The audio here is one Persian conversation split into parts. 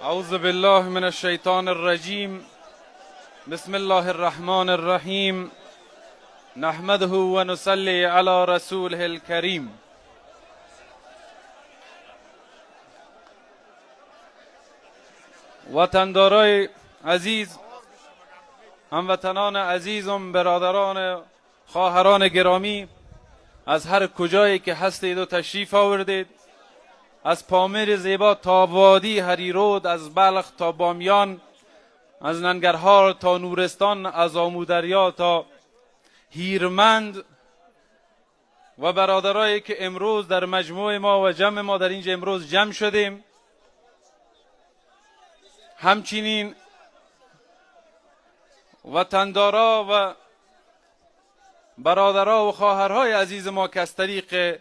اعوذ بالله من الشیطان الرجیم. بسم الله الرحمن الرحیم. نحمده و نصلی علی رسوله الکریم. وطندارای عزیز، هموطنان عزیزم، برادران، خواهران گرامی، از هر کجایی که هستید و تشریف آوردید، از پامیر زیبا تا وادی هریرود، از بلخ تا بامیان، از ننگرهار تا نورستان، از آمودریا تا هیرمند، و برادرایی که امروز در مجموع ما و جمع ما در اینجا امروز جمع شدیم، همچنین وطندارا و برادرها و خواهرهای عزیز ما که از طریق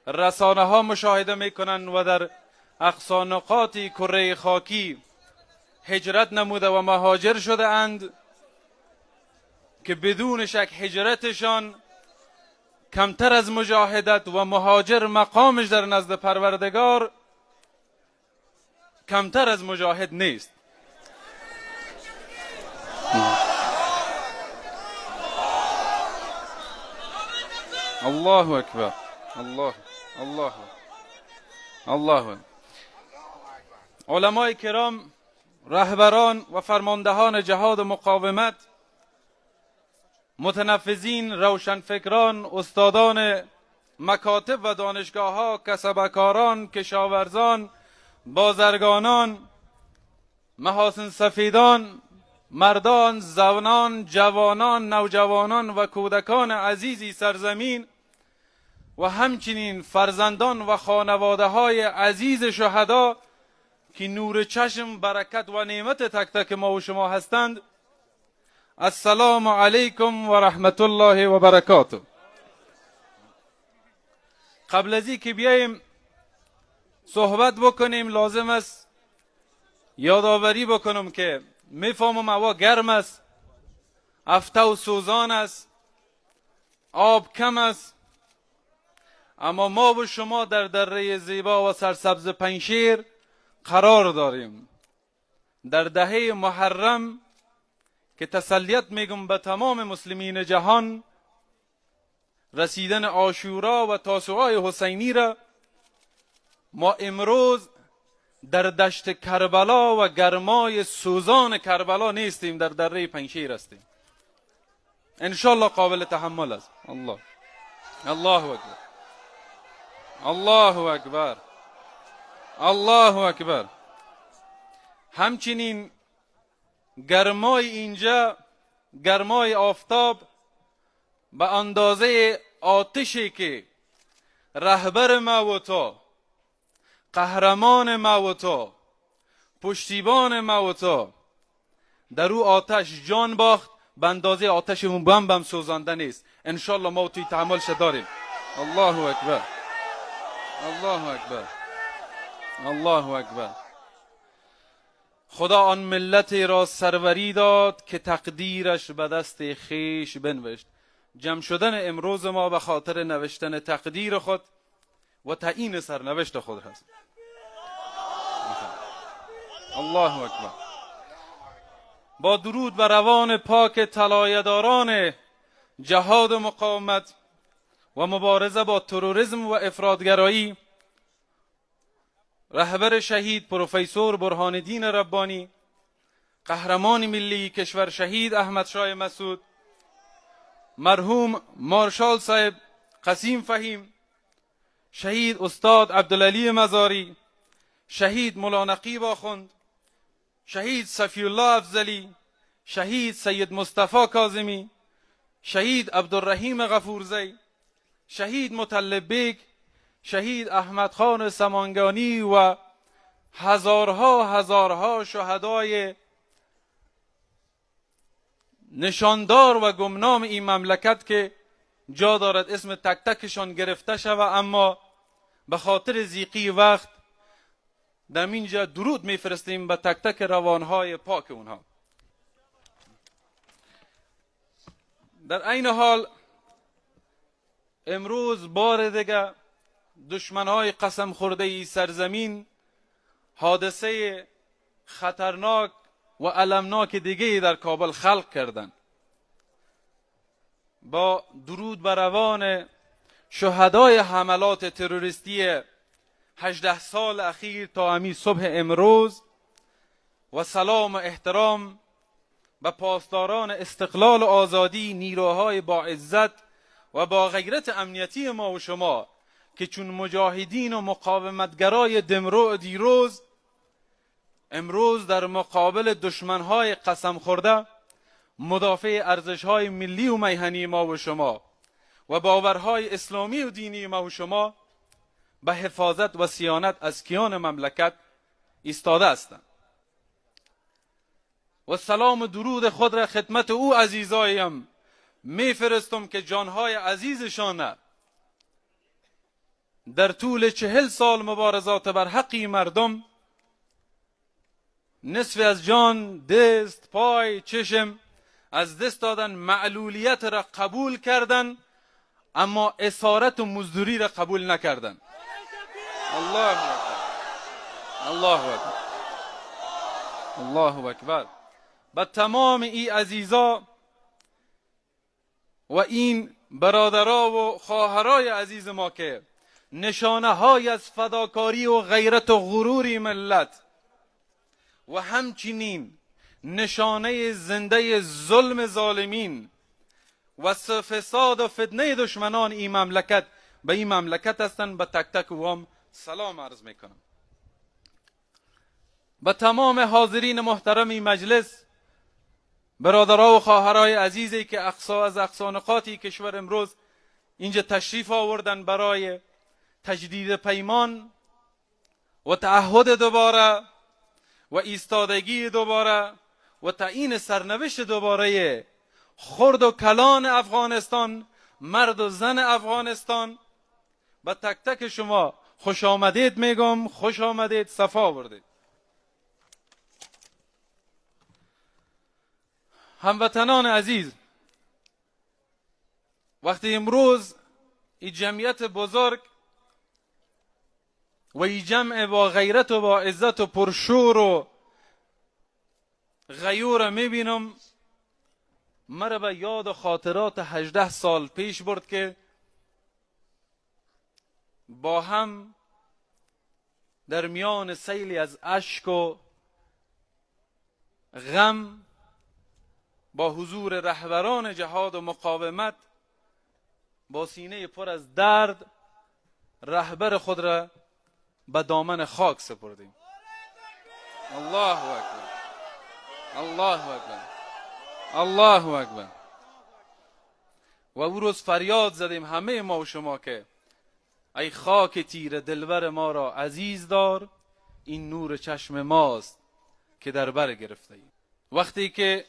رسانه ها مشاهده میکنند و در اقصا نقاط کره خاکی هجرت نموده و مهاجر شده اند، که بدون شک هجرتشان کمتر از مجاهدت و مهاجر مقامش در نزد پروردگار کمتر از مجاهد نیست. الله اکبر، الله الله الله. علمای کرام، رهبران و فرماندهان جهاد و مقاومت، متنفذین، روشنفکران، استادان مکاتب و دانشگاه ها، کسبکاران، کشاورزان، بازرگانان، محاسن سفیدان، مردان، زنان، جوانان، نوجوانان و کودکان عزیزی سرزمین و همچنین فرزندان و خانواده های عزیز شهدا که نور چشم، برکت و نعمت تک تک ما و شما هستند، السلام علیکم و رحمت الله و برکاته. قبل از اینکه بیایم صحبت بکنیم لازم است یادآوری بکنم که میفهمم هوا گرم است، افته و سوزان است، آب کم است، اما ما و شما در دره زیبا و سرسبز پنجشیر قرار داریم، در دهه محرم که تسلیت میگم به تمام مسلمین جهان رسیدن عاشورا و تاسوعای حسینی را ما امروز در دشت کربلا و گرمای سوزان کربلا نیستیم، در دره پنجشیر هستیم. انشالله قابل تحمل است. الله الله اکبر، الله اکبر، الله اکبر. همچنین گرمای اینجا، گرمای آفتاب به اندازه آتشی که رهبر ما و تو، قهرمان ما و تو، پشتیبان ما و تو در او آتش جان باخت، به اندازه آتشمون بم بم سوزانده نیست. انشالله ما و توی تحملش داریم. الله اکبر، الله اکبر، الله اکبر. خدا آن ملتی را سروری داد که تقدیرش به دست خیش بنوشت. جمع شدن امروز ما به خاطر نوشتن تقدیر خود و تعیین سرنوشت خود هست. الله اکبر. با درود بر روان پاک طلایه‌داران جهاد و مقاومت و مبارزه با تروریسم و افراطگرایی، رهبر شهید پروفسور برهان الدین ربانی، قهرمان ملی کشور شهید احمد شاه مسعود، مرحوم مارشال صاحب قسیم فهیم، شهید استاد عبدالعلی مزاری، شهید مولا نقیب آخوند، شهید صفی الله افضلی، شهید سید مصطفی کاظمی، شهید عبدالرحیم غفورزی، شهید مطلب بیگ، شهید احمد خان سمانگانی و هزارها هزارها شهدای نشاندار و گمنام این مملکت که جا دارد اسم تک تکشان گرفته شود، اما به خاطر زیقی وقت در اینجا درود میفرستیم به تک تک روانهای پاک اونها. در عین حال امروز بار دیگه دشمنهای قسم خورده ای سرزمین حادثه خطرناک و المناک دیگه در کابل خلق کردند. با درود بر روان شهدای حملات تروریستی 18 سال اخیر تا امی صبح امروز و سلام و احترام به پاسداران استقلال و آزادی، نیروهای با عزت و با غیرت امنیتی ما و شما که چون مجاهدین و مقاومتگرای دمرو دیروز، امروز در مقابل دشمنهای قسم خورده مدافع ارزشهای ملی و میهنی ما و شما و باورهای اسلامی و دینی ما و شما به حفاظت و صیانت از کیان مملکت ایستاده هستند. و سلام و درود خود را خدمت او عزیزایم میفرستم که جانهای عزیزشان در طول 40 سال مبارزات بر حقی مردم نصف از جان، دست، پای، چشم از دست دادن، معلولیت را قبول کردن اما اسارت و مزدوری را قبول نکردن. الله اکبر، الله اکبر، الله اکبر. به تمام ای عزیزا و این برادرا و خواهرای عزیز ما که نشانه های از فداکاری و غیرت و غرور ملت و همچنین نشانه زنده ظلم ظالمین و فساد و فتنه دشمنان این مملکت به این مملکت هستند، به تک تک وام سلام عرض میکنم. به تمام حاضرین محترم این مجلس، برادرها و خواهرای عزیزی که اقصا از اقصا نقاط کشور امروز اینجا تشریف آوردن برای تجدید پیمان و تعهد دوباره و ایستادگی دوباره و تعیین سرنوشت دوباره خرد و کلان افغانستان، مرد و زن افغانستان، به تک تک شما خوش آمدید میگم، خوش آمدید، صفا آوردید. هموطنان عزیز، وقتی امروز این جمعیت بزرگ و این جمع با غیرت و با عزت و پرشور و غیور میبینم، مرا به یاد و خاطرات 18 سال پیش برد که با هم در میان سیلی از اشک و غم با حضور رهبران جهاد و مقاومت با سینه پر از درد رهبر خود را به دامن خاک سپردیم. الله اکبر، الله اکبر، الله اکبر. و او روز فریاد زدیم همه ما و شما که ای خاک تیر دلبر ما را عزیز دار، این نور چشم ماست که در بر گرفته ایم. وقتی که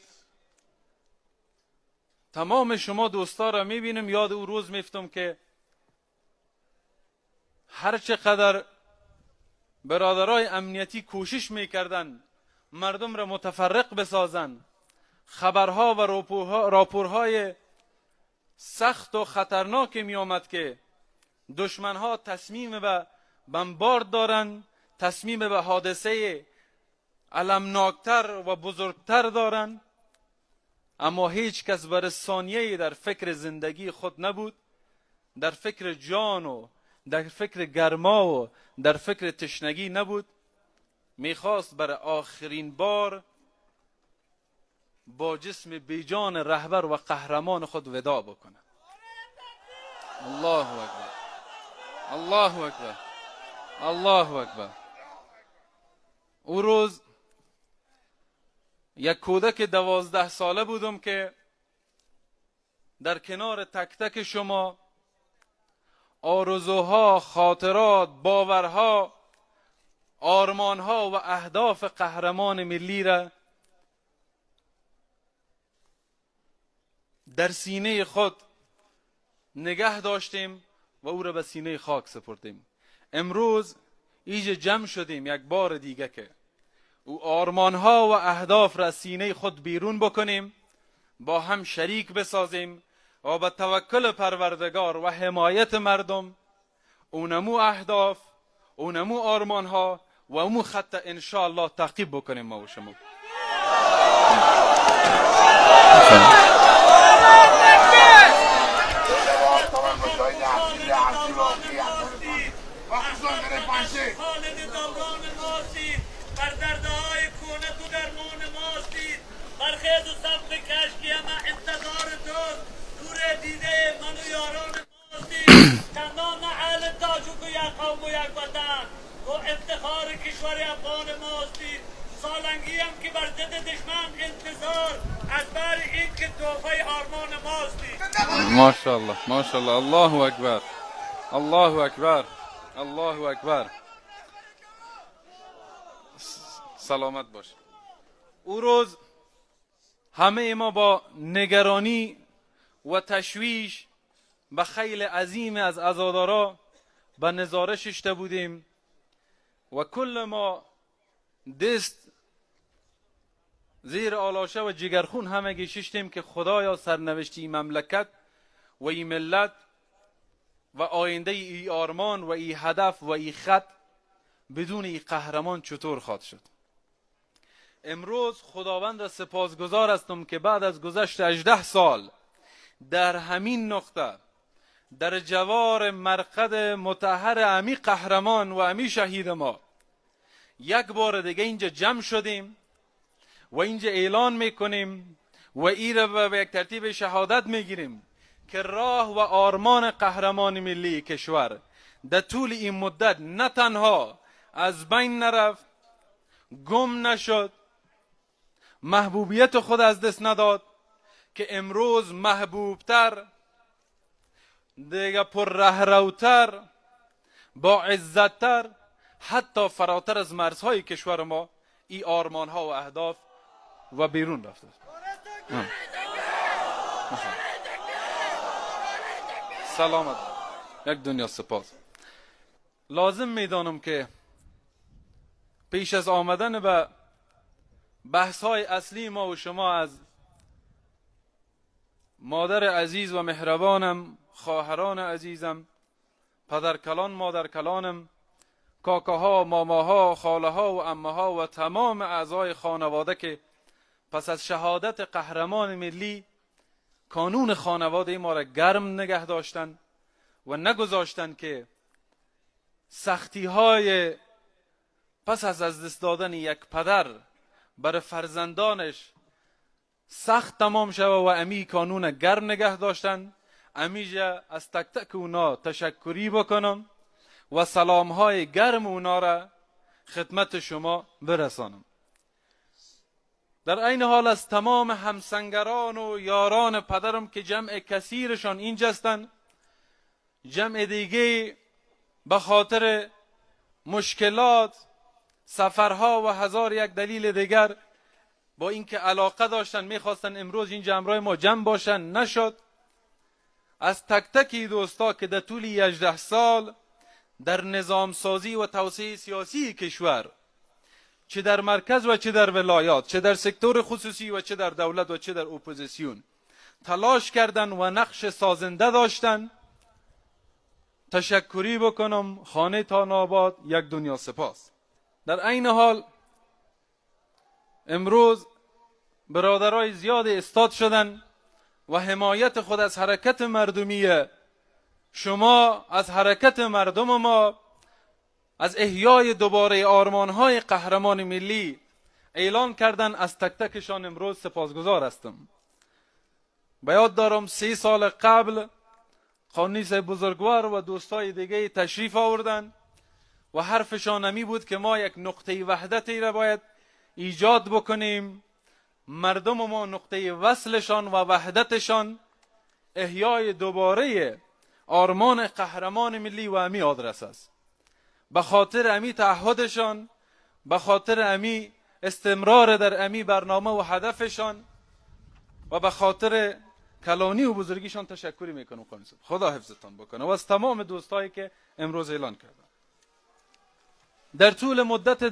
تمام شما دوستا را میبینم یاد او روز میفتم که هر چقدر برادرای امنیتی کوشش میکردن مردم را متفرق بسازن، خبرها و راپورهای سخت و خطرناک میآمد که دشمنها تصمیم به بمبارد دارن، تصمیم به حادثه المناکتر و بزرگتر دارن، اما هیچ کس بر ثانیه‌ای در فکر زندگی خود نبود، در فکر جان و در فکر گرما و در فکر تشنگی نبود. میخواست بر آخرین بار با جسم بیجان رهبر و قهرمان خود ودا بکنه. الله اکبر، الله اکبر، الله اکبر. او روز یک کودک 12 ساله بودم که در کنار تک تک شما آرزوها، خاطرات، باورها، آرمانها و اهداف قهرمان ملی را در سینه خود نگه داشتیم و او را به سینه خاک سپردیم. امروز ایجا جمع شدیم یک بار دیگه که او آرمانها و اهداف را سینه خود بیرون بکنیم، با هم شریک بسازیم و با توکل پروردگار و حمایت مردم اونمو اهداف، اونمو آرمانها و اون خط انشاءالله تعقیب بکنیم ما و شما. ماشاءالله ماشاءالله، الله اکبر الله اکبر الله اکبر. سلامت باش. او روز همه ما با نگرانی و تشویش به خیل عظیم از عزادارا به نظاره ششته بودیم و کل ما دست زیر آلاشه و جگرخون همگی ششتیم که خدایا سرنوشتی مملکت و ای ملت و آینده ای آرمان و ای هدف و ای خط بدون ای قهرمان چطور خواهد شد. امروز خداوند را سپاسگزار هستم که بعد از گذشت 18 سال در همین نقطه در جوار مرقد مطهر امی قهرمان و امی شهید ما یک بار دیگه اینجا جمع شدیم و اینجا اعلان میکنیم و ای را به یک ترتیب شهادت میگیریم که راه و آرمان قهرمان ملی کشور در طول این مدت نه تنها از بین نرفت، گم نشد، محبوبیت خود از دست نداد که امروز محبوبتر، دیگه پر رهروتر، با عزتتر، حتی فراتر از مرزهای کشور ما ای آرمان ها و اهداف و بیرون رفته. سلامت، یک دنیا سپاس. لازم میدانم که پیش از آمدن به بحث های اصلی ما و شما از مادر عزیز و مهربانم، خواهران عزیزم، پدرکلان، مادرکلانم، کاکاها، ماماها، خاله ها و عمه ها و تمام اعضای خانواده که پس از شهادت قهرمان ملی کانون خانواده ما را گرم نگه داشتن و نگذاشتن که سختی های پس از دست دادن یک پدر برای فرزندانش سخت تمام شوه و امی کانون گرم نگه داشتن. امیجا از تک تک اونا تشکری بکنم و سلام های گرم اونا را خدمت شما برسانم. در عین حال از تمام همسنگران و یاران پدرم که جمع کثیرشان اینجا هستند، جمع دیگه به خاطر مشکلات، سفرها و هزار یک دلیل دیگر با اینکه علاقه داشتن میخواستن امروز اینجا همراه ما جمع باشن نشد. از تک تک دوستا که در طول 18 سال در نظام سازی و توسعه سیاسی کشور، چه در مرکز و چه در ولایات، چه در سکتور خصوصی و چه در دولت و چه در اپوزیسیون تلاش کردن و نقش سازنده داشتن، تشکری بکنم. خانه تا آباد، یک دنیا سپاس. در عین حال امروز برادرای زیاد استاد شدن و حمایت خود از حرکت مردمی شما، از حرکت مردم ما، از احیای دوباره آرمانهای قهرمان ملی اعلان کردن. از تک تکشان امروز سپاسگزار هستم. به یاد دارم 3 سال قبل قانونی صاحب بزرگوار و دوستای دیگه تشریف آوردن و حرفشان همی بود که ما یک نقطه وحدتی را باید ایجاد بکنیم، مردم ما نقطه وصلشان و وحدتشان احیای دوباره آرمان قهرمان ملی و امی آدرس است. به خاطر امی تعهدشان، به خاطر امی استمرار در امی برنامه و هدفشان و به خاطر کلانی و بزرگیشان تشکری میکنم. خدا حفظتان بکنه و از تمام دوستایی که امروز اعلان کردن. در طول مدت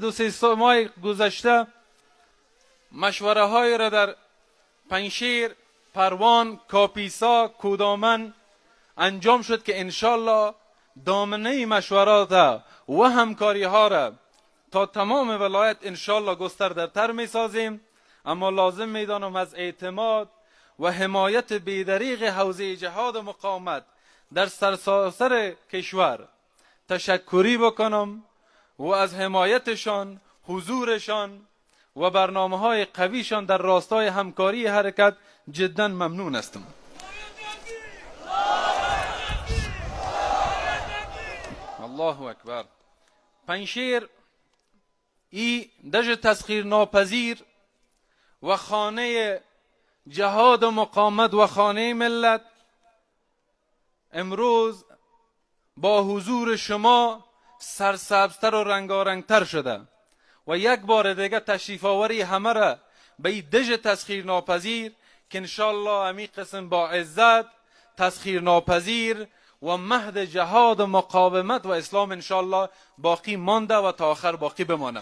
2-3 ماه گذشته مشوره های را در پنشیر، پروان، کاپیسا، کودامن انجام شد که انشالله دامنه مشورات و همکاری ها را تا تمام ولایت انشالله گسترده‌تر میسازیم. اما لازم میدانم از اعتماد و حمایت بیدریغ حوزه جهاد و مقاومت در سرتاسر کشور تشکری بکنم و از حمایتشان، حضورشان و برنامه های قویشان در راستای همکاری حرکت جدا ممنون هستم. الله اکبر. پنجشیر ای دژ تسخیر ناپذیر و خانه جهاد و مقاومت و خانه ملت امروز با حضور شما سرسبزتر و رنگارنگتر شده و یک بار دیگه تشریف آوری همه را به این دژ تسخیر ناپذیر که انشالله امی قسم با عزت تسخیر ناپذیر و مهد جهاد و مقاومت و اسلام انشالله باقی مانده و تا آخر باقی بمانه.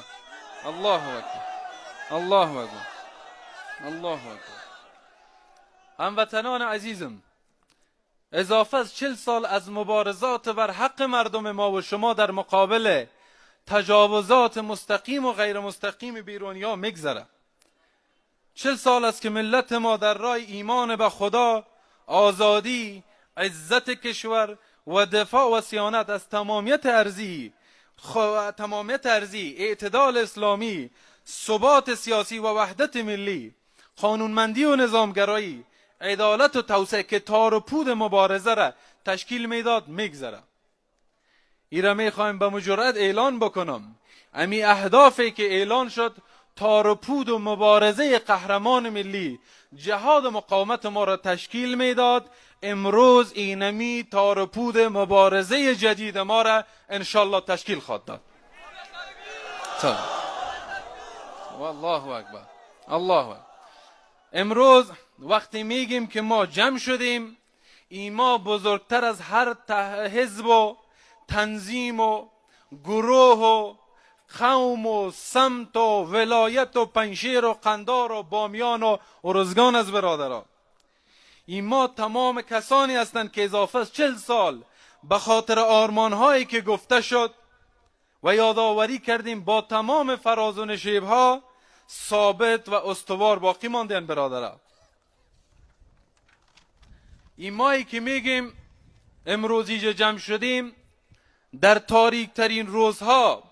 الله اکبر، الله اکبر، الله اکبر. هموطنان عزیزم، اضافه از 40 سال از مبارزات بر حق مردم ما و شما در مقابل تجاوزات مستقیم و غیر مستقیم بیرونیا میگذره. 40 سال است که ملت ما در راه ایمان به خدا، آزادی، عزت کشور و دفاع و صیانت از تمامیت ارضی، اعتدال اسلامی، ثبات سیاسی و وحدت ملی، قانونمندی و نظامگرایی، عدالت و توسعه که تار و پود مبارزه را تشکیل میداد میگذره. ایره میخوایم به مجرد اعلان بکنم، امی اهدافی که اعلان شد تار و پود و مبارزه قهرمان ملی، جهاد و مقاومت ما را تشکیل میداد. امروز اینمی تار و پود مبارزه جدید ما را انشالله تشکیل خواهد داد. والله اکبر، الله اکبر. امروز وقتی میگیم که ما جمع شدیم، ایما بزرگتر از هر حزب و تنظیم و گروه و قوم و سمت و ولایت و پنجشیر و قندار و بامیان و ارزگان از برادران. ایما تمام کسانی هستند که اضافه از 40 سال به خاطر آرمانهایی که گفته شد و یادآوری کردیم با تمام فراز و نشیبها ثابت و استوار باقی ماندن برادران. ایمایی که میگیم امروز اینجا جمع شدیم، در تاریک ترین روزها،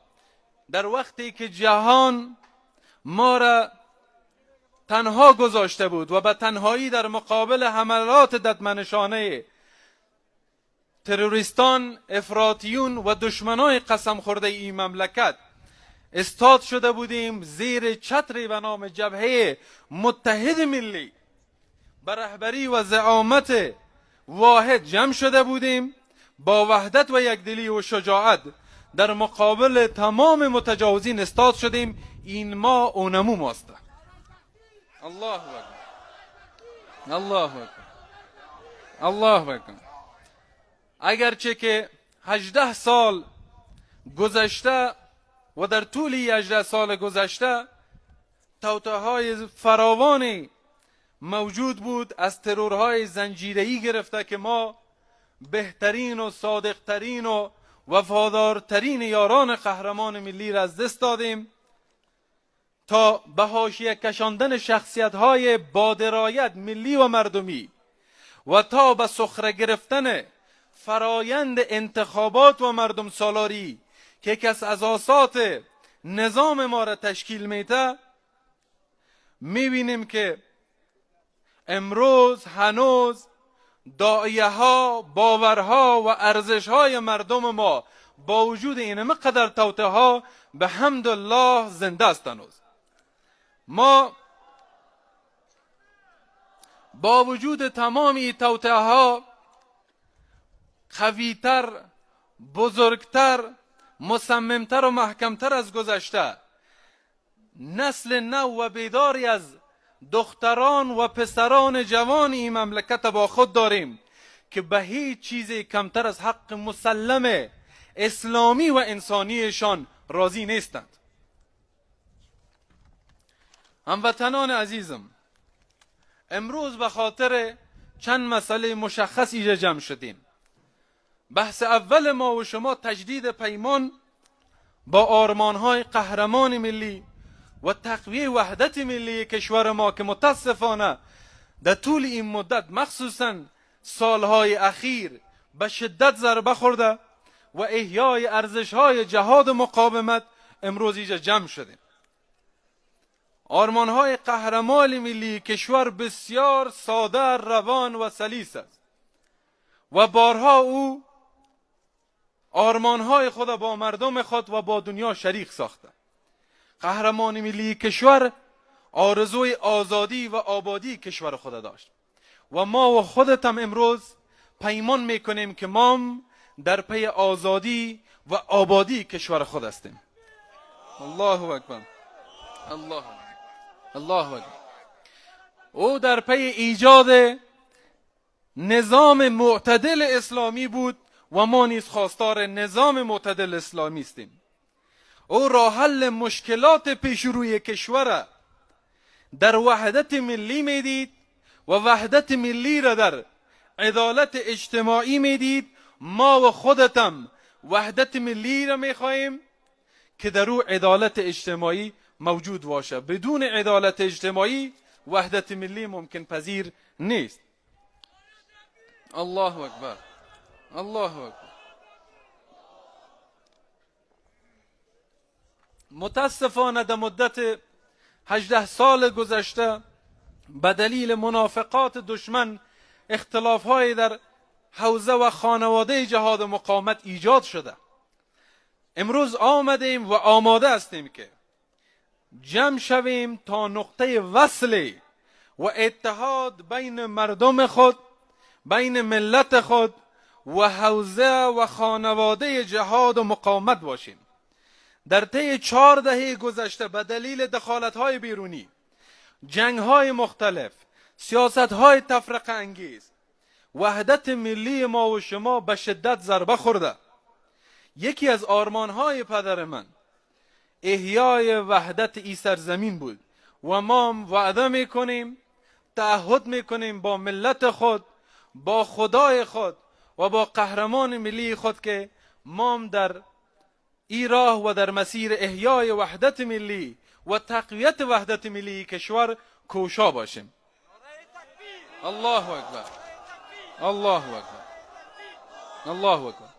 در وقتی که جهان ما را تنها گذاشته بود و به تنهایی در مقابل حملات ددمنشانه تروریستان، افراطیون و دشمنای قسم خورده این مملکت استاد شده بودیم، زیر چتری به نام جبهه متحد ملی به رهبری و زعامت واحد جمع شده بودیم، با وحدت و یکدلی و شجاعت در مقابل تمام متجاوزین استاد شدیم. این ما اونمو ماست. الله اکبر، الله اکبر، الله اکبر. اگرچه که 18 سال گذشته و در طول 18 سال گذشته توطئه‌های فراوانی موجود بود، از ترورهای زنجیره‌ای گرفته که ما بهترین و صادقترین و وفادارترین یاران قهرمان ملی را از دست دادیم، تا به حاشیه کشاندن شخصیت‌های بادرایت ملی و مردمی و تا به سخره گرفتن فرایند انتخابات و مردم سالاری که یکی از اساسات نظام ما را تشکیل میده، میبینیم که امروز هنوز داعیه ها، باورها و ارزش های مردم ما با وجود اینمه قدر توطئه ها به حمدالله زنده است هنوز. ما با وجود تمام این توطئه ها قویتر، بزرگتر، مصممتر و محکمتر از گذشته، نسل نو و بیداری از دختران و پسران جوان این مملکت با خود داریم که به هیچ چیز کمتر از حق مسلم اسلامی و انسانیشان راضی نیستند. هموطنان عزیزم، امروز به خاطر چند مسئله مشخص اینجا جمع شدیم. بحث اول ما و شما تجدید پیمان با آرمانهای قهرمان ملی و تقویه وحدت ملی کشور ما که متاسفانه در طول این مدت مخصوصا سالهای اخیر به شدت ضربه خورده و احیای ارزش‌های جهاد و مقاومت امروز اینجا جمع شدیم. آرمانهای قهرمان ملی کشور بسیار ساده، روان و سلیس است و بارها او آرمانهای خود با مردم خود و با دنیا شریک ساخته. قهرمان ملی کشور آرزوی آزادی و آبادی کشور خود داشت و ما و خودتم امروز پیمان میکنیم که ما در پی آزادی و آبادی کشور خود هستیم. الله اکبر، الله اکبر، الله اکبر. او در پی ایجاد نظام معتدل اسلامی بود و ما نیز خواستار نظام معتدل اسلامی هستیم. او راه حل مشکلات پیش روی کشور در وحدت ملی میدید و وحدت ملی را در عدالت اجتماعی میدید. ما و خودتم وحدت ملی را میخواهیم که در او عدالت اجتماعی موجود باشه. بدون عدالت اجتماعی وحدت ملی ممکن پذیر نیست. الله اکبر، الله اکبر. متاسفانه در مدت 18 سال گذشته به دلیل منافقات دشمن اختلاف‌های در حوزه و خانواده جهاد و مقاومت ایجاد شده. امروز آمدیم و آماده هستیم که جمع شویم تا نقطه وصل و اتحاد بین مردم خود، بین ملت خود و حوزه و خانواده جهاد و مقاومت باشیم. در طی 4 دهه گذشته به دلیل دخالت‌های بیرونی، جنگ‌های مختلف، سیاست‌های تفرقه انگیز، وحدت ملی ما و شما به شدت ضربه خورده. یکی از آرمان‌های پدر من احیای وحدت ای سرزمین بود و ما وعده میکنیم، تعهد میکنیم با ملت خود، با خدای خود و با قهرمان ملی خود که ما در ای راه و در مسیر احیای وحدت ملی و تقویت وحدت ملی کشور کوشا باشیم. الله اکبر، الله اکبر، الله اکبر.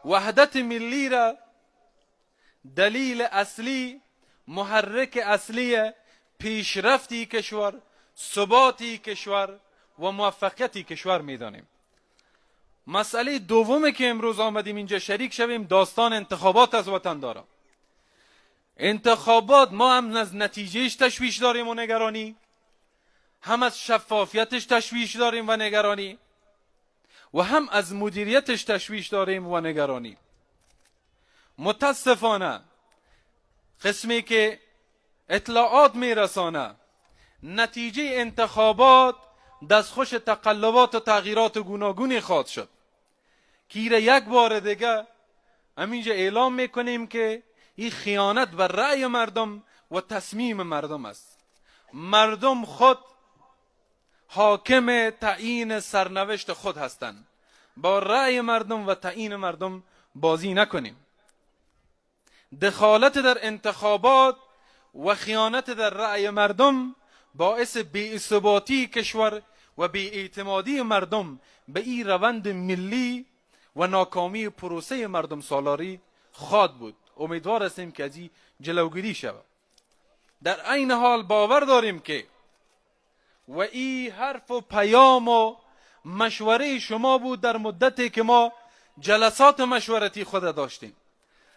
وحدت ملی را دلیل اصلی، محرک اصلی پیشرفتی کشور، ثباتی کشور و موفقیتی کشور میدانیم. مسئله دومی که امروز آمدیم اینجا شریک شویم داستان انتخابات از وطن دارم. انتخابات ما هم از نتیجهش تشویش داریم و نگرانی، هم از شفافیتش تشویش داریم و نگرانی، و هم از مدیریتش تشویش داریم و نگرانی. متاسفانه قسمی که اطلاعات میرسانه نتیجه انتخابات دستخوش تقلبات و تغییرات گوناگونی خواهد شد. کیره یک بار دیگه همینجا اعلام میکنیم که این خیانت بر رأی مردم و تصمیم مردم است. مردم خود حاکم تعیین سرنوشت خود هستند. با رأی مردم و تعیین مردم بازی نکنیم. دخالت در انتخابات و خیانت در رأی مردم باعث بی‌ثباتی کشور و بی‌اعتمادی مردم به این روند ملی و ناکامی پروسه مردم سالاری خواهد بود. امیدوار هستیم که از این جلوگیری شود. در عین حال باور داریم که و این حرف و پیام و مشوره شما بود در مدتی که ما جلسات مشورتی خود داشتیم،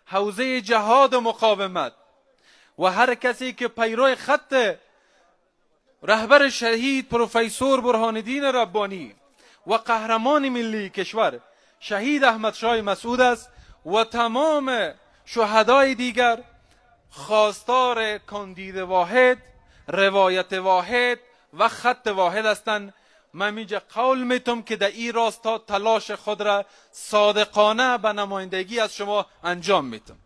حوزه جهاد و مقاومت و هر کسی که پیرو خط رهبر شهید پروفسور برهان الدین ربانی و قهرمان ملی کشور شهید احمد شاه مسعود است و تمام شهدای دیگر، خواستار کاندید واحد، روایت واحد و خط واحد هستند. من اینجا قول میتم که در این راستا تلاش خود را صادقانه به نمایندگی از شما انجام میتم.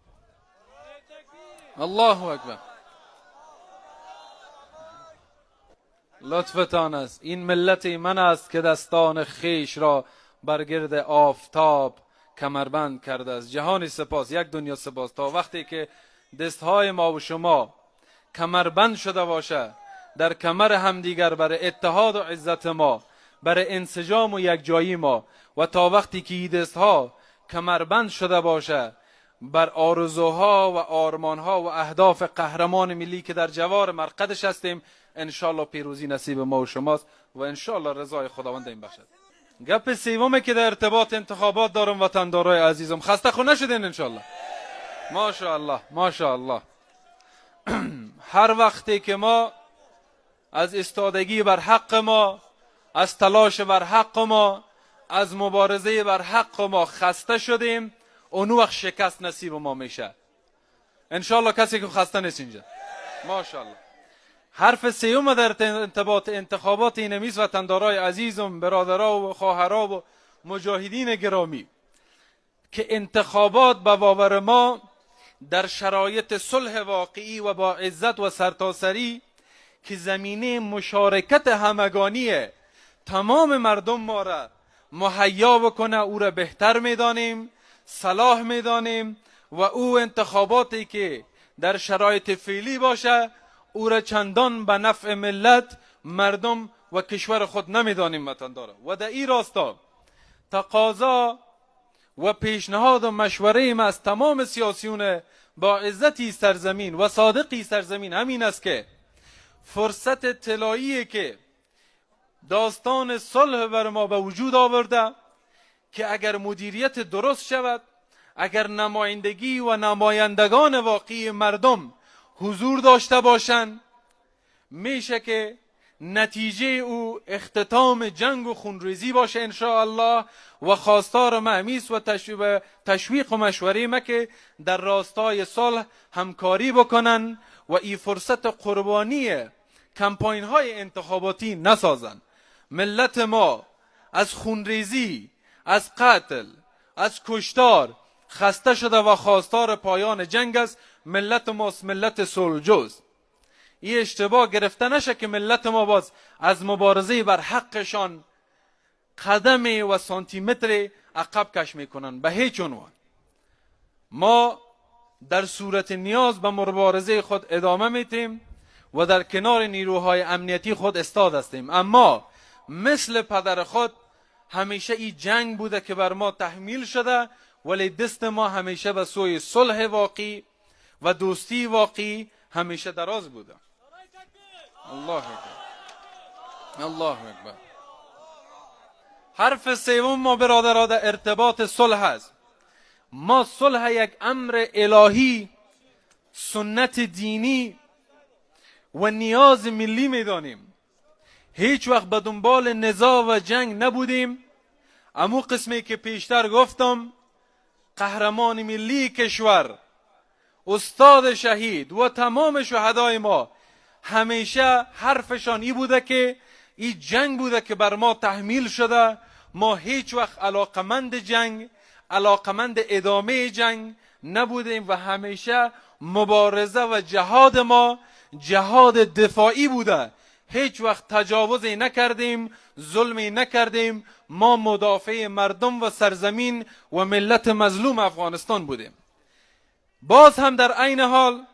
الله اکبر. لطفتان است. این ملت من است که دستان خیش را بر گرد آفتاب کمربند کرده است. جهانی سپاس، یک دنیا سپاس. تا وقتی که دستهای ما و شما کمربند شده باشه در کمر همدیگر برای اتحاد و عزت ما، برای انسجام و یکجایی ما، و تا وقتی که این دستها کمربند شده باشه بر آرزوها و آرمانها و اهداف قهرمان ملی که در جوار مرقدش هستیم، انشالله پیروزی نصیب ما و شماست و انشالله رضای خداوند این بخشد. گپ سومه که در ارتباط انتخابات دارم وطندارای عزیزم، خسته خو نشدین انشالله؟ ماشاءالله ماشاءالله. هر وقتی که ما از استادگی بر حق ما، از تلاش بر حق ما، از مبارزه بر حق ما خسته شدیم، اون وقت شکست نصیب ما میشه انشالله. کسی که خسته نیست اینجا ماشاءالله. حرف سیوم در ارتباط انتخابات اینمیز وطندارای عزیزم، برادرها و خواهرها و مجاهدین گرامی، که انتخابات به باور ما در شرایط صلح واقعی و با عزت و سرتاسری که زمینه مشارکت همگانی تمام مردم ما را مهیا بکنه، او را بهتر میدانیم، صلاح میدانیم، و او انتخاباتی که در شرایط فعلی باشه او را چندان به نفع ملت، مردم و کشور خود نمیدانیم وطن داره. و در این راستا تقاضا و پیشنهاد و مشوره ما از تمام سیاسیون با عزتی سرزمین و صادقی سرزمین همین است که فرصت طلایی که داستان صلح بر ما به وجود آورده که اگر مدیریت درست شود، اگر نمایندگی و نمایندگان واقعی مردم حضور داشته باشند، میشه که نتیجه او اختتام جنگ و خونریزی باشه انشاءالله. و خواستار مهمیس و تشویق و مشوره ما که در راستای صلح همکاری بکنن و این فرصت قربانی کمپاین های انتخاباتی نسازن. ملت ما از خونریزی، از قتل، از کشتار خسته شده و خواستار پایان جنگ است. ملت ماست ملت صلح‌جوست. این اشتباه گرفته نشه که ملت ما باز از مبارزه بر حقشان قدم و سانتیمتر عقب کش میکنن. به هیچ عنوان. ما در صورت نیاز به مبارزه خود ادامه میتیم و در کنار نیروهای امنیتی خود استاد هستیم، اما مثل پدر خود همیشه این جنگ بوده که بر ما تحمیل شده، ولی دست ما همیشه به سوی صلح واقعی و دوستی واقعی همیشه دراز بوده. الله اکبر، الله اکبر. حرف سوم ما برادرها در ارتباط صلح است. ما صلح یک امر الهی، سنت دینی و نیاز ملی میدانیم. هیچ وقت به دنبال نزاع و جنگ نبودیم. امو قسمی که پیشتر گفتم، قهرمان ملی کشور، استاد شهید و تمام شهدای ما همیشه حرفشان ای بوده که این جنگ بوده که بر ما تحمیل شده. ما هیچ وقت علاقمند جنگ، علاقمند ادامه جنگ نبودیم و همیشه مبارزه و جهاد ما جهاد دفاعی بوده. هیچ وقت تجاوزی نکردیم، ظلمی نکردیم. ما مدافع مردم و سرزمین و ملت مظلوم افغانستان بودیم. باز هم در عین حال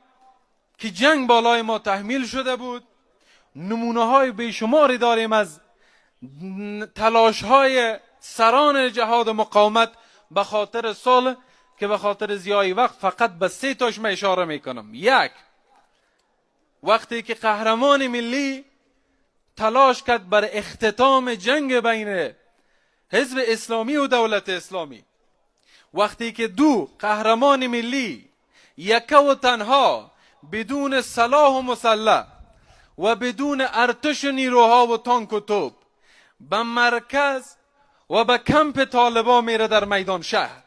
که جنگ بالای ما تحمیل شده بود، نمونه های بیشماری داریم از تلاش های سران جهاد مقاومت به خاطر صلح که به خاطر زیای وقت فقط به 3 تاش من اشاره میکنم. یک، وقتی که قهرمان ملی تلاش کرد بر اختتام جنگ بین حزب اسلامی و دولت اسلامی. وقتی که دو، قهرمان ملی یکه و تنها بدون سلاح و مسلح و بدون ارتش نیروها و تانک و توپ به مرکز و به کمپ طالبا میره در میدان شهر،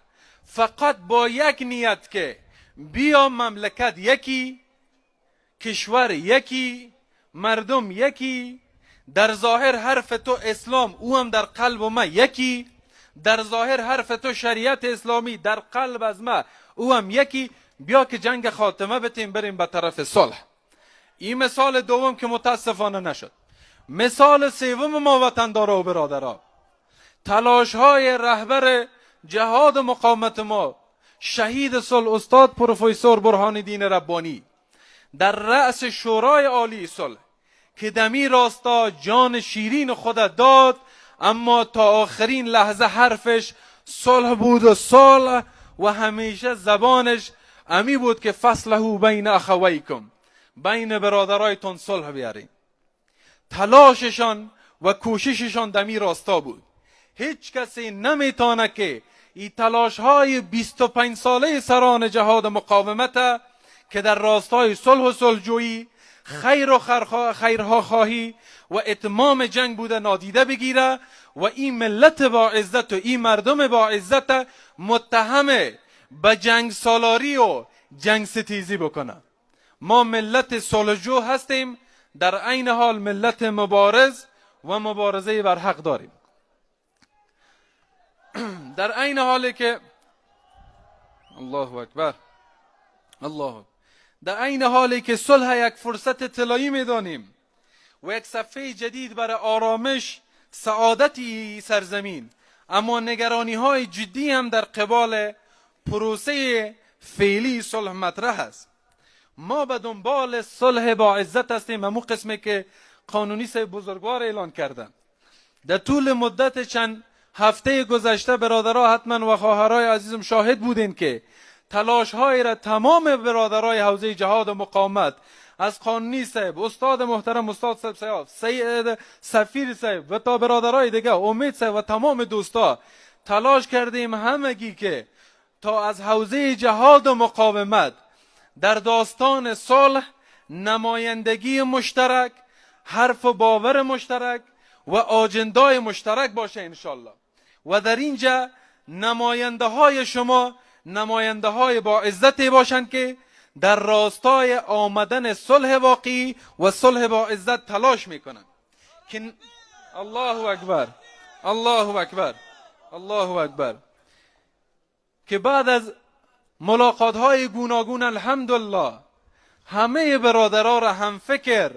فقط با یک نیت که بیا مملکت یکی، کشور یکی، مردم یکی، در ظاهر حرف تو اسلام او هم در قلب ما یکی، در ظاهر حرف تو شریعت اسلامی در قلب از ما او هم یکی، بیا که جنگ خاتمه بتیم بریم به طرف صلح. این مثال دوم که متاسفانه نشد. مثال سوم ما وطندارا و برادرها، تلاش های رهبر جهاد مقاومت ما، شهید صلح استاد پروفسور برهان الدین ربانی در رأس شورای عالی صلح که دمی راستا جان شیرین خود داد، اما تا آخرین لحظه حرفش صلح بود و صلح، و همیشه زبانش امی بود که فصله بین اخویکم، بین برادرایتون صلح بیارین. تلاششان و کوشششان دمی راستا بود. هیچ کسی نمیتانه که این تلاش های 25 ساله سران جهاد مقاومت که در راستای صلح و صلحجویی، خیر و خیرها خواهی و اتمام جنگ بوده نادیده بگیره و این ملت با عزت و این مردم با عزت متهم به جنگ سالاری و جنگ ستیزی بکنه. ما ملت صلحجو هستیم، در عین حال ملت مبارز و مبارزه بر حق داریم. در عین حالی که الله اکبر، الله اکبر، در عین حالی که صلح یک فرصت طلایی میدانیم و یک صفحه جدید برای آرامش، سعادتی سرزمین، اما نگرانی های جدی هم در قبال پروسه فعلی صلح مطرح است. ما به دنبال صلح با عزت هستیم، همون قسمی که قانونی سه بزرگوار اعلان کردن. در طول مدت چند هفته گذشته برادرها حتما و خواهرای عزیزم شاهد بودین که تلاش های را تمام برادرای حوزه جهاد و مقاومت از قانونی صاحب، استاد محترم استاد صاحب سیاف، سید سفیر صاحب و تا برادرای دیگه، امید صاحب و تمام دوستا تلاش کردیم همگی که تا از حوزه جهاد و مقاومت در داستان صلح نمایندگی مشترک، حرف و باور مشترک و آجندای مشترک باشه انشالله. و در اینجا نماینده های شما نماینده های با عزتی باشند که در راستای آمدن صلح واقعی و صلح با عزت تلاش میکنند. که الله اکبر، الله اکبر، الله اکبر، که بعد از ملاقات های گوناگون الحمدلله همه برادرها را هم فکر،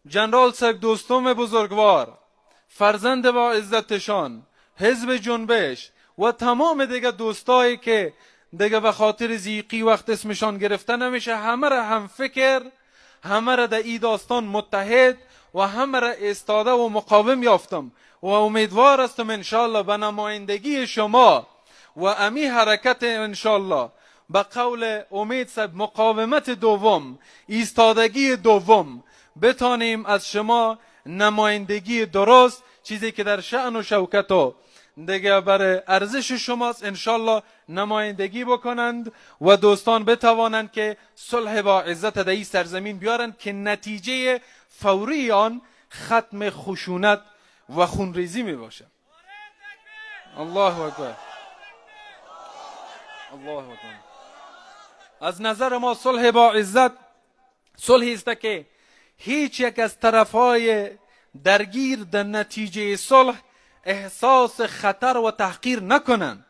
جنرال صاحب دوستم بزرگوار، فرزند با عزتشان، حزب جنبش و تمام دیگه دوستایی که دیگه به خاطر زیقی وقت اسمشان گرفته نمیشه، همه را هم فکر، همه را در ای داستان متحد و همه را ایستاده و مقاوم یافتم و امیدوار هستم انشالله به نمایندگی شما و امی حرکت انشالله به قول امید صاحب مقاومت دوم، ایستادگی دوم، بتانیم از شما نمایندگی درست، چیزی که در شأن و شوکت و دیگه برای ارزش شماست انشالله نمایندگی بکنند و دوستان بتوانند که صلح با عزت در این سرزمین بیارند که نتیجه فوری آن ختم خشونت و خونریزی می باشه. الله اکبر، الله اکبر. از نظر ما صلح با عزت صلحی است که هیچ یک از طرفهای درگیر در نتیجه صلح احساس خطر و تحقیر نکنند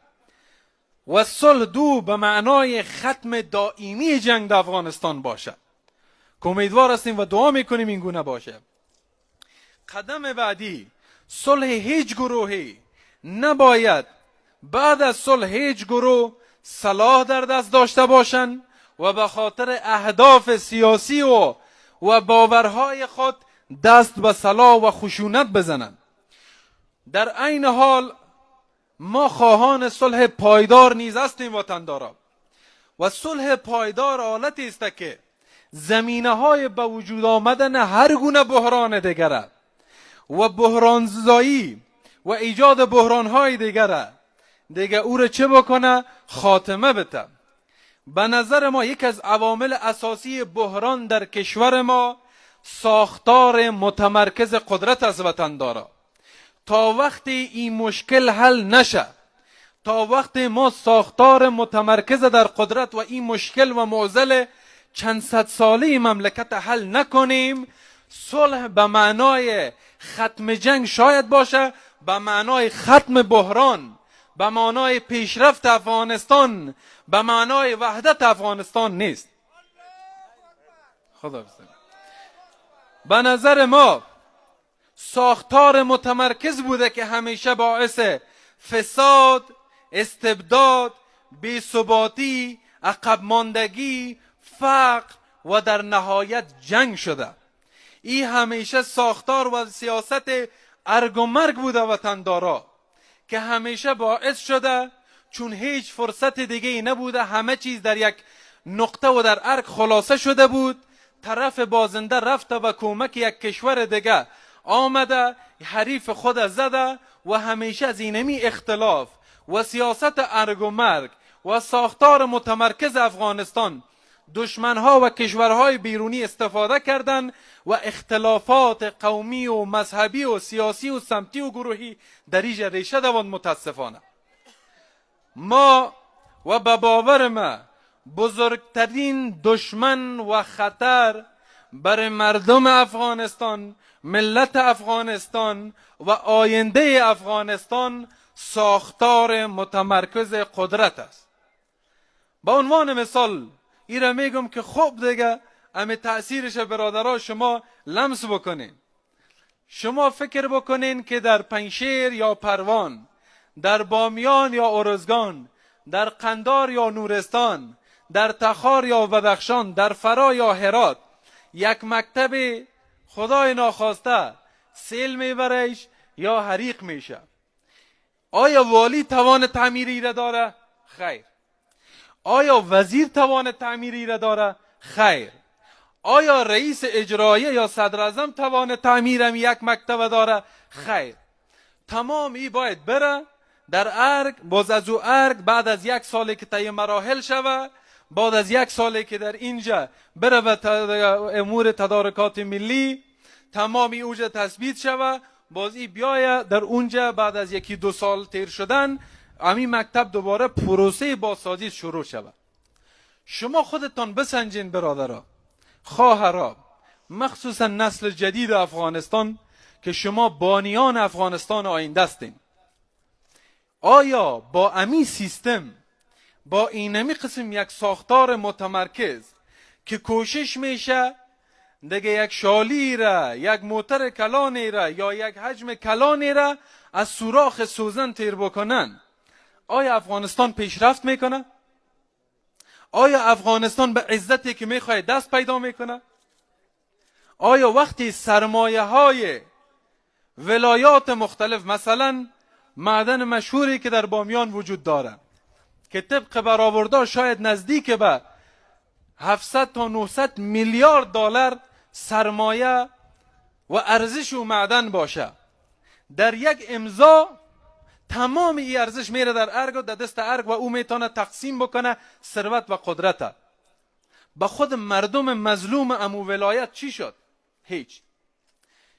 و صلح دو به معنای ختم دائمی جنگ در افغانستان باشد که امیدوار هستیم و دعا میکنیم این گونه باشه. قدم بعدی، صلح هیچ گروهی نباید بعد از صلح هیچ گروه سلاح در دست داشته باشند و به خاطر اهداف سیاسی و باورهای خود دست به سلاح و خشونت بزنند. در عین حال ما خواهان صلح پایدار نیز هستیم وطندارا، و صلح پایدار حالتی است که زمینه های به وجود آمدن هر گونه بحران دیگر و بحرانزایی و ایجاد بحران های دیگه او را چه بکنه؟ خاتمه بده. به نظر ما یک از عوامل اساسی بحران در کشور ما ساختار متمرکز قدرت از وطندارا. تا وقتی این مشکل حل نشه، تا وقتی ما ساختار متمرکز در قدرت و این مشکل و معضل چند صد ساله مملکت حل نکنیم، صلح به معنای ختم جنگ شاید باشه، به معنای ختم بحران، به معنای پیشرفت افغانستان، به معنای وحدت افغانستان نیست. خدا بزنه. به نظر ما ساختار متمرکز بوده که همیشه باعث فساد، استبداد، بی‌ثباتی، عقب ماندگی، فقر و در نهایت جنگ شده. این همیشه ساختار و سیاست ارگ و مرگ بوده وطندارا، که همیشه باعث شده چون هیچ فرصت دیگه ای نبوده، همه چیز در یک نقطه و در ارگ خلاصه شده بود. طرف بازنده رفته و کمک یک کشور دیگه آمده، حریف خود زده و همیشه از اینمی اختلاف و سیاست ارگ و مرگ و ساختار متمرکز افغانستان دشمنها و کشورهای بیرونی استفاده کردند و اختلافات قومی و مذهبی و سیاسی و سمتی و گروهی در اینجا ریشه دواند. متاسفانه ما و به باور ما بزرگترین دشمن و خطر بر مردم افغانستان، ملت افغانستان و آینده افغانستان ساختار متمرکز قدرت است. به عنوان مثال ایره میگم که خوب دیگه امی تأثیرش برادرها شما لمس بکنین. شما فکر بکنین که در پنجشیر یا پروان، در بامیان یا ارزگان، در قندار یا نورستان، در تخار یا بدخشان، در فرا یا هرات یک مکتب خدای ناخواسته سیل میبرش یا حریق میشه، آیا والی توان تعمیری را داره؟ خیر. آیا وزیر توان تعمیری را داره؟ خیر. آیا رئیس اجراییه یا صدر اعظم توان تعمیرم یک مکتب داره؟ خیر. تمام ای باید بره در ارگ، باز از او ارگ بعد از یک سالی که طی مراحل شوه، بعد از یک سالی که در اینجا بره به امور تدارکات ملی، تمامی اوجا تثبیت شوه، باز ای بیایه در اونجا بعد از یکی دو سال تیر شدن همین مکتب دوباره پروسه بازسازی شروع شود. شما خودتان بسنجین برادرها، خواهرها، مخصوصا نسل جدید افغانستان که شما بانیان افغانستان آینده هستین، آیا با امی سیستم، با اینمی قسم یک ساختار متمرکز که کوشش میشه دیگه یک شالی را، یک موتر کلانی را یا یک حجم کلانی را از سوراخ سوزن تیر بکنن، آیا افغانستان پیشرفت میکنه؟ آیا افغانستان به عزتی که میخواد دست پیدا میکنه؟ آیا وقتی سرمایه های ولایات مختلف، مثلا معدن مشهوری که در بامیان وجود داره که طبق برآوردها شاید نزدیک به 700 تا 900 میلیارد دلار سرمایه و ارزش و معدن باشه، در یک امضا تمام این ارزش میره در ارگ و در دست ارگ و او میتونه تقسیم بکنه ثروت و قدرت. به خود مردم مظلوم امو ولایت چی شد؟ هیچ.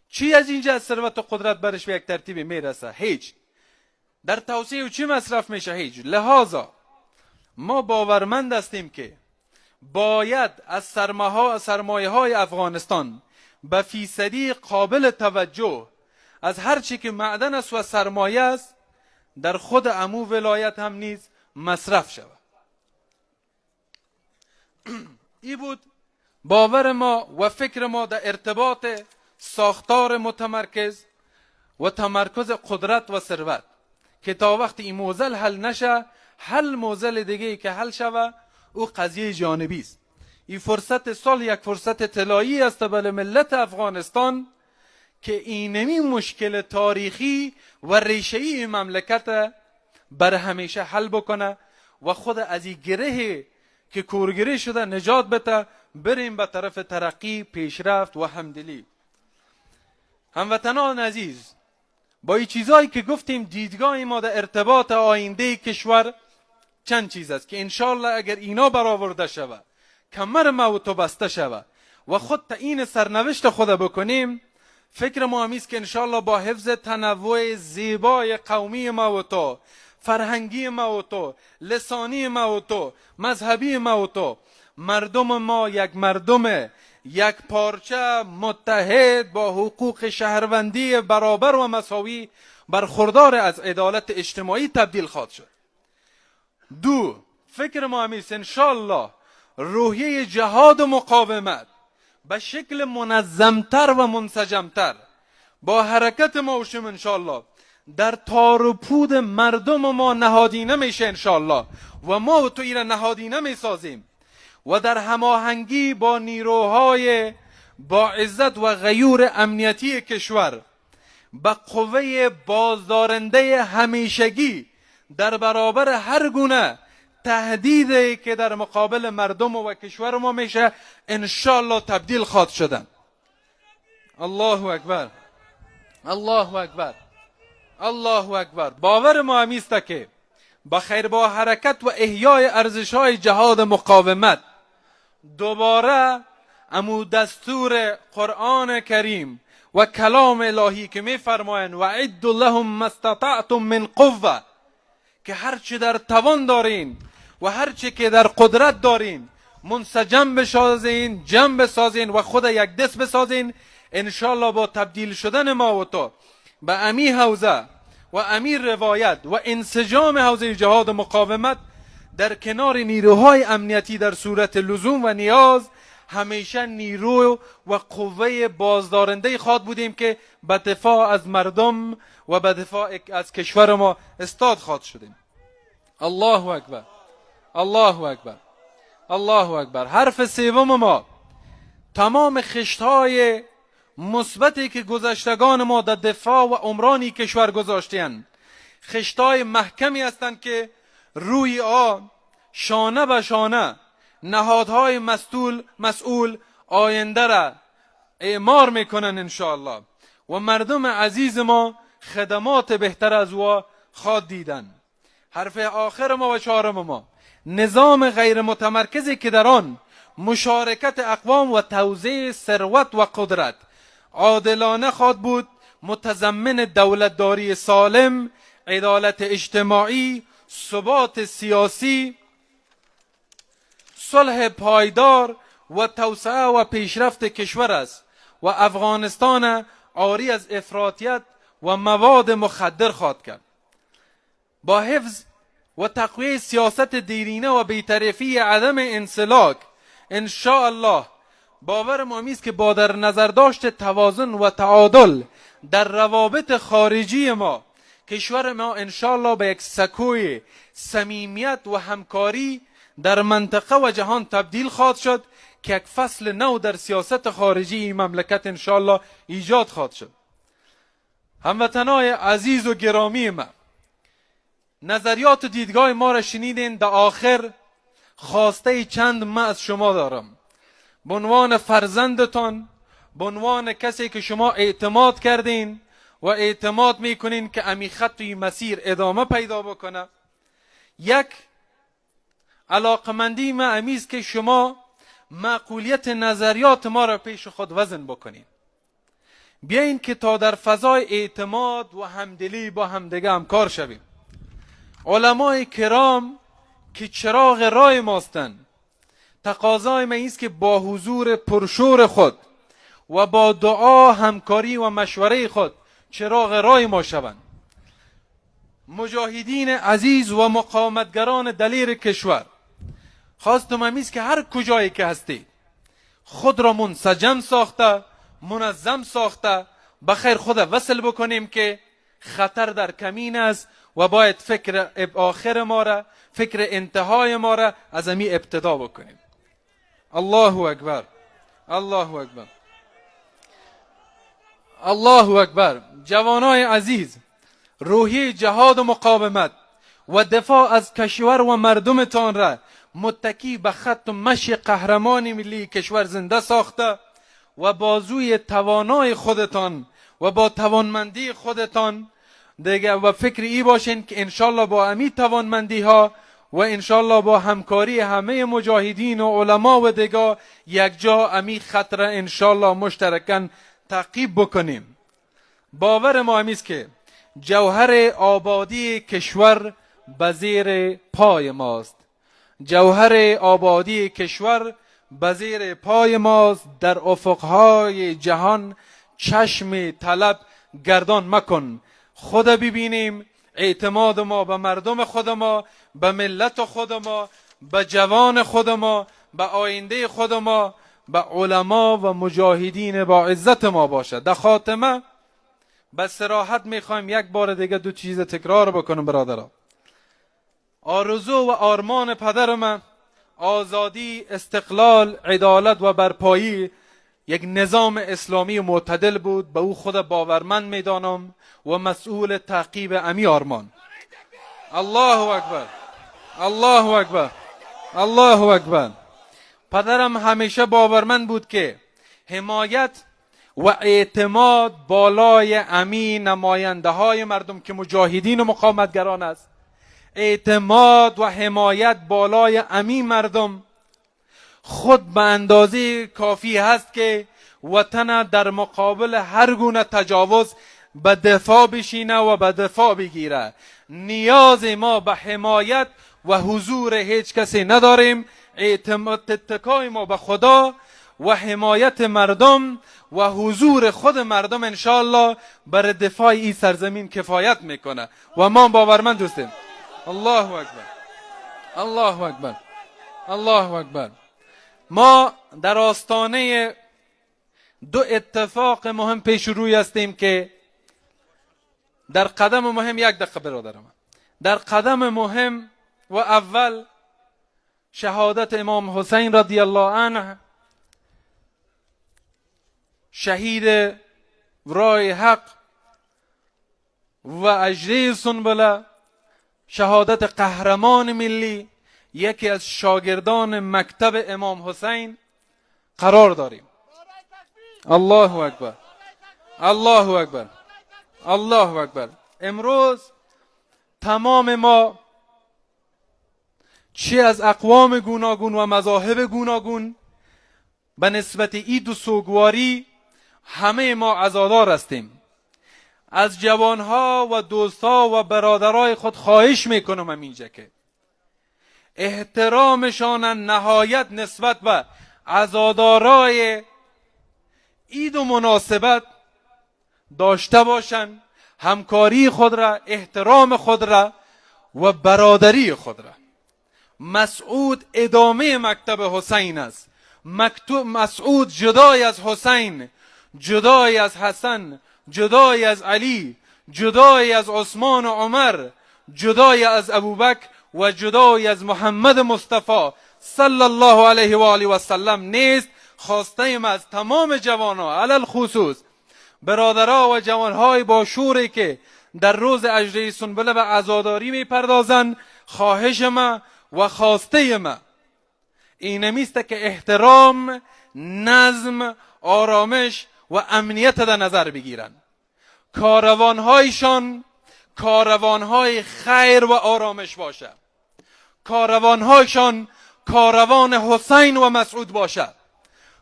چی از اینجا از ثروت و قدرت برش به یک ترتیبی میرسه؟ هیچ. در توسعه و چی مصرف میشه؟ هیچ. لذا ما باورمند هستیم که باید از سرمایه های افغانستان به فیصدی قابل توجه از هر چی که معدن است و سرمایه است در خود امو ولایت هم نیز مصرف شود. ای بود باور ما و فکر ما در ارتباط ساختار متمرکز و تمرکز قدرت و ثروت، که تا وقتی این معضل حل نشه، حل معضل دیگه ای که حل شوه او قضیه جانبی است. این فرصت سال یک فرصت طلایی است برای ملت افغانستان که اینمی مشکل تاریخی و ریشه‌ای مملکت بر همیشه حل بکنه و خود از این گره که کورگره شده نجات بده، بریم به طرف ترقی، پیشرفت و همدلی. هموطنان عزیز، با این چیزهایی که گفتیم دیدگاه ما در ارتباط آینده کشور چند چیز است که انشالله اگر اینا برآورده شود، کمر ما و تو بسته شود و خود تعیین سرنوشت خود بکنیم، فکر ما همیست که انشالله با حفظ تنوع زیبای قومی ما و تو، فرهنگی ما و تو، لسانی ما و تو، مذهبی ما و تو، مردم ما یک مردم یک پارچه متحد با حقوق شهروندی برابر و مساوی برخوردار از عدالت اجتماعی تبدیل خواهد شد. دو، فکر ما همیست انشالله روحیه جهاد و مقاومت به شکل منظمتر و منسجمتر با حرکت ما و شما انشالله در تار و پود مردم ما نهادینه میشه انشالله و ما و تو ایره نهادینه میسازیم و در هماهنگی با نیروهای با عزت و غیور امنیتی کشور به قوه بازدارنده همیشگی در برابر هر گونه تهدیدی که در مقابل مردم و کشور ما میشه انشالله تبدیل خواهد شدن. الله اکبر، الله اکبر، الله اکبر. باور ما همیست که با خیر با حرکت و احیای ارزش‌های جهاد مقاومت دوباره امو دستور قرآن کریم و کلام الهی که میفرمایند و عد لهم ما استطعتم من قوه، که هرچی در توان دارین و هرچی که در قدرت دارین منسجم بسازین، جمع بسازین و خود یک دست بسازین، انشالله با تبدیل شدن ما و تو به امی حوزه و امیر روایت و انسجام حوزه جهاد مقاومت در کنار نیروهای امنیتی در صورت لزوم و نیاز همیشه نیرو و قوه بازدارنده خواد بودیم که به دفاع از مردم و به دفاع از کشور ما استاد خواد شدیم. الله اکبر، الله اکبر، الله اکبر. حرف سوم ما، تمام خشت‌های مثبتی که گذشتگان ما در دفاع و عمرانی کشور گذاشتند، خشت‌های محکمی هستند که روی آن شانه به شانه نهادهای مسئول آینده را اعمار میکنن انشاءالله و مردم عزیز ما خدمات بهتر از او خواد دیدن. حرف آخر ما و چهارم ما، نظام غیر متمرکزی که در آن مشارکت اقوام و توزیع ثروت و قدرت عادلانه خواد بود، متضمن دولتداری سالم، عدالت اجتماعی، ثبات سیاسی، صلح پایدار و توسعه و پیشرفت کشور است و افغانستان عاری از افراطیت و مواد مخدر خواهد کرد. با حفظ و تقویه سیاست دیرینه و بی‌طرفی عدم انسلاک انشاءالله باور ما است که با در نظر داشت توازن و تعادل در روابط خارجی ما، کشور ما انشاءالله به یک سکوی صمیمیت و همکاری در منطقه و جهان تبدیل خواهد شد که یک فصل نو در سیاست خارجی این مملکت انشاءالله ایجاد خواهد شد. هموطنای عزیز و گرامی ما، نظریات و دیدگاه ما را شنیدین. در آخر خواسته چند ما از شما دارم، به عنوان فرزندتان، به عنوان کسی که شما اعتماد کردین و اعتماد میکنین که امی خط و مسیر ادامه پیدا بکنه. یک علاقمندی ما امیست که شما معقولیت نظریات ما را پیش خود وزن بکنین. بیاین که تا در فضای اعتماد و همدلی با همدیگه همکار شویم. علمای کرام که چراغ رای ماستند، تقاضای ما است که با حضور پرشور خود و با دعا، همکاری و مشوره خود چراغ رای ما شوند. مجاهدین عزیز و مقاومتگران دلیر کشور، خواستم همیست که هر کجایی که هستید خود را منسجم ساخته، منظم ساخته، بخیر خود وصل بکنیم که خطر در کمین است و باید فکر آخر ما را، فکر انتهای ما را از امی ابتدا بکنیم. الله اکبر، الله اکبر، الله اکبر. جوانای عزیز، روحی جهاد و مقاومت و دفاع از کشور و مردمتان را متکی به خط و مشی قهرمان ملی کشور زنده ساخته و بازوی توانای خودتان و با توانمندی خودتان دیگه و فکر ای باشین که انشالله با امی توانمندی ها و انشالله با همکاری همه مجاهدین و علما و دیگه یک جا امی خط را انشالله مشترکاً تعقیب بکنیم. باور ما همیست که جوهر آبادی کشور به زیر پای ماست. جوهر آبادی کشور به زیر پای ماست. در افقهای جهان چشم طلب گردان مکن. خود ببینیم، اعتماد ما به مردم خود ما، به ملت خود ما، به جوان خود ما، به آینده خود ما، به علما و مجاهدین با عزت ما باشد. در خاتمه به صراحت میخوایم یک بار دیگه دو چیز تکرار بکنم برادرها. آرزو و آرمان پدر من آزادی، استقلال، عدالت و برپایی یک نظام اسلامی معتدل بود. به او خود باورمند میدانم و مسئول تعقیب امی آرمان. الله اکبر، الله اکبر، الله اکبر. پدرم همیشه باورمند بود که حمایت و اعتماد بالای امی نماینده های مردم که مجاهدین و مقاومتگران است، اعتماد و حمایت بالای امی مردم خود به اندازه کافی هست که وطن در مقابل هر گونه تجاوز به دفاع بشینه و به دفاع بگیره. نیاز ما به حمایت و حضور هیچ کسی نداریم. اعتماد اتکای ما به خدا و حمایت مردم و حضور خود مردم انشاءالله بر دفاع این سرزمین کفایت میکنه و ما باورمند هستیم. الله اکبر، الله اکبر، الله اکبر. ما در آستانه دو اتفاق مهم پیش روی هستیم که در قدم مهم، یک دقیقه برادرم، در قدم مهم و اول شهادت امام حسین رضی الله عنه، شهید رای حق و اجری سنبله، شهادت قهرمان ملی، یکی از شاگردان مکتب امام حسین قرار داریم. الله اکبر، الله اکبر، الله اکبر. امروز تمام ما چه از اقوام گوناگون و مذاهب گوناگون به نسبت عید و سوگواری همه ما عزادار هستیم. از جوانها و دوستها و برادرای خود خواهش میکنم اینجا که احترامشان نهایت نسبت به عزادارای عید و مناسبت داشته باشند، همکاری خود را، احترام خود را و برادری خود را. مسعود ادامه مکتب حسین است. مسعود جدای از حسین، جدای از حسن، جدای از علی، جدای از عثمان و عمر، جدای از ابوبکر و جدای از محمد مصطفی صلی الله علیه و آله و سلم نیست. خواسته ایم از تمام جوانها، علی الخصوص برادرها و جوانهای با شوری که در روز اجری سنبله به عزاداری میپردازند، خواهش ما و خواسته ما اینمیست که احترام، نظم، آرامش و امنیت در نظر بگیرند. کاروانهایشان کاروانهای خیر و آرامش باشد. کاروانهایشان کاروان حسین و مسعود باشد.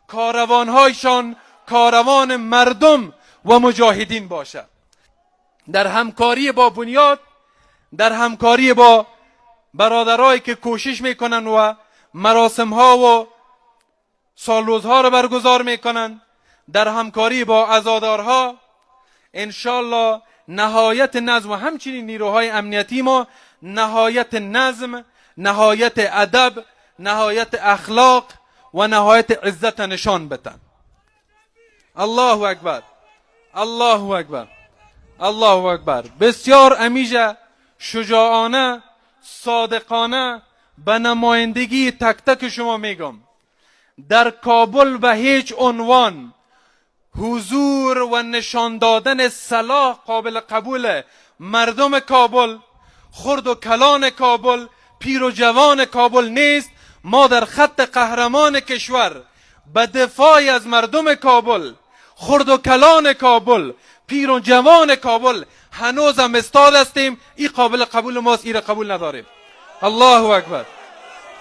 کاروانهایشان کاروان مردم و مجاهدین باشد. در همکاری با بنیاد، در همکاری با برادرایی که کوشش میکنن و مراسم ها و سالروزها رو برگزار میکنن، در همکاری با عزادارها، انشالله نهایت نظم و همچنین نیروهای امنیتی ما نهایت نظم، نهایت ادب، نهایت اخلاق و نهایت عزت نشان بدن. الله اکبر، الله اکبر، الله اکبر. بسیار امیجه شجاعانه، صادقانه به نمایندگی تک تک شما میگم، در کابل به هیچ عنوان حضور و نشان دادن سلاح قابل قبول مردم کابل، خرد و کلان کابل، پیر و جوان کابل نیست. ما در خط قهرمان کشور به دفاع از مردم کابل، خرد و کلان کابل، پیر و جوان کابل هنوز هم استاد هستیم. این قابل قبول ماست، این را قبول نداریم. الله اکبر،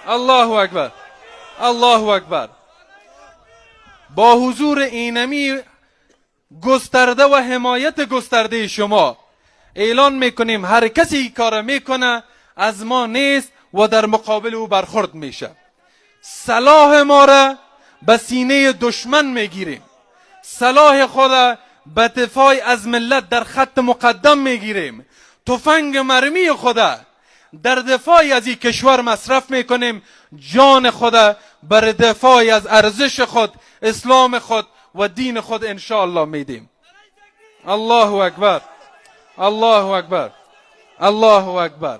الله اکبر، الله اکبر. با حضور اینمی گسترده و حمایت گسترده شما اعلان میکنیم هر کسی کار میکنه از ما نیست و در مقابل او برخورد میشه. سلاح ما را به سینه دشمن میگیریم، سلاح خود به دفاع از ملت در خط مقدم میگیریم، تفنگ مرمی خود در دفاع از این کشور مصرف میکنیم، جان خود بر دفاع از ارزش خود، اسلام خود و دین خود انشاءالله میدیم. الله اکبر، الله اکبر، الله اکبر.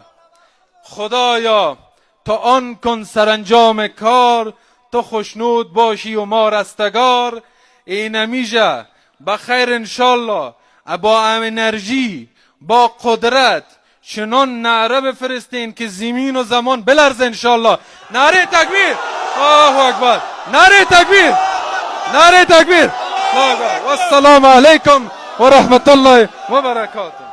خدایا تا آن کن سرانجام کار، تو خوشنود باشی و ما رستگار. اینمیجه بخیر انشالله، با انرژی، با قدرت چنان نعره بفرستین که زمین و زمان بلرزه انشالله. نعره تکبیر، الله اکبر، نعره تکبیر، نعره تکبیر. الله اکبر. والسلام علیکم و رحمت الله و برکاته.